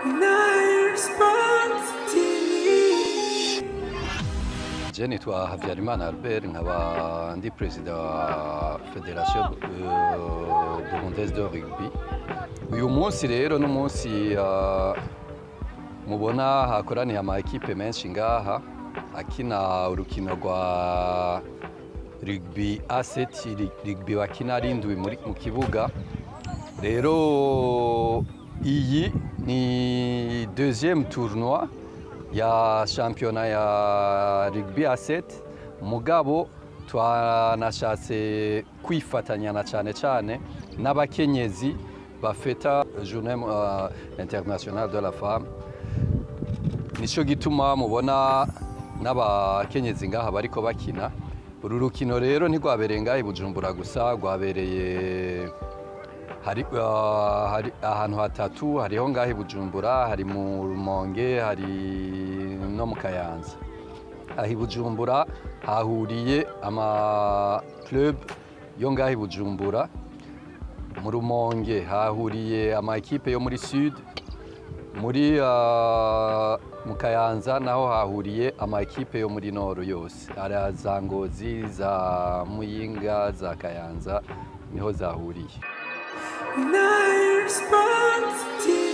Nile Sports TV. Je nitwa Habyarimana Albert, nkaba ndi perezida wa Fédération Burundaise de Rugby. Uyu munsi rero n'umunsi mubona hakoraniye ama équipes menshi ngaha akina urukino rwa rugby A7, rugby bakina ari indwi mu kibuga. Rero iyi ni deuxième tournoi ya shampiyona ya rugby A7, mugabo twanashatse kwifatanya na cyane cyane n'abakenyezi bafeta Journée internationale de la femme. Nico gituma mubona n'abakenyezi ngaha bariko bakina uru rukino. Rero ntirwabereye ngaha i Bujumbura gusa, rwabereye hari ahantu hatatu: hariho ngaha i Bujumbura, hari mu Rumonge, hari no mu Kayanza. Aha i Bujumbura hahuriye ama club yo ngaha i Bujumbura, mu Rumonge hahuriye ama équipes yo muri Sud, muri mu Kayanza naho hahuriye ama équipes yo muri Nord yose, ari za Ngozi, za Muyinga, za Kayanza, niho zahuriye. Nile Sports TV.